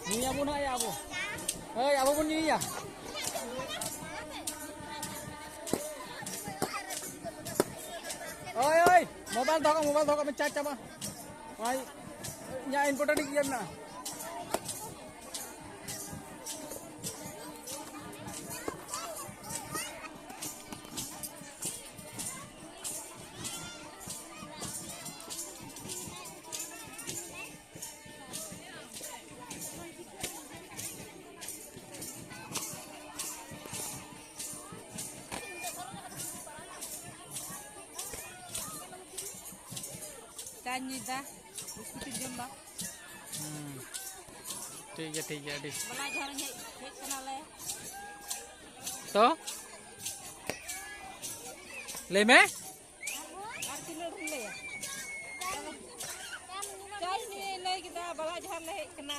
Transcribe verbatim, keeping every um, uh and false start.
ᱧᱩᱭᱟᱵᱚᱱ ᱦᱟᱸᱜ ᱟᱵᱚ᱾ ᱦᱳᱭ, ᱟᱵᱚ ᱵᱚᱱ ᱧᱩᱭᱟ᱾ ᱦᱳᱭ, ᱦᱳᱭ, ᱢᱳᱵᱟᱭᱤᱞ ᱫᱚᱦᱚ ᱠᱟᱜ ᱢᱮ, ᱢᱳᱵᱟᱭᱤᱞ ᱫᱚᱦᱚ ᱠᱟᱜ ᱢᱮ, ᱪᱟᱨᱡᱽ ᱪᱟᱵᱟ᱾ ᱦᱳᱭ, ᱤᱧᱟᱹᱜ important ᱤᱭᱟᱹ ᱢᱮᱱᱟᱜᱼᱟ᱾ ᱪᱟᱧ ᱧᱩᱭᱫᱟ, ᱵᱤᱥᱠᱩᱴ ᱤᱧ ᱡᱚᱢᱫᱟ᱾ ᱦᱩᱸ᱾ ᱴᱷᱤᱠ ᱜᱮᱭᱟ, ᱴᱷᱤᱠ ᱜᱮᱭᱟ, ᱟᱹᱰᱤ᱾ ᱵᱟᱞᱟ ᱡᱷᱟᱨ ᱦᱮᱡ, ᱦᱮᱡ ᱠᱟᱱᱟᱞᱮ᱾ ᱛᱚ? ᱞᱟᱹᱭ ᱢᱮ᱾ ᱟᱨ ᱛᱤᱱᱟᱹᱜ ᱰᱷᱮᱨ ᱞᱟᱹᱭᱟ? ᱪᱟᱧ ᱞᱟᱹᱭ ᱠᱮᱫᱟ, ᱵᱟᱞᱟ ᱡᱷᱟᱨ ᱞᱮ ᱦᱮᱡ ᱠᱟᱱᱟ᱾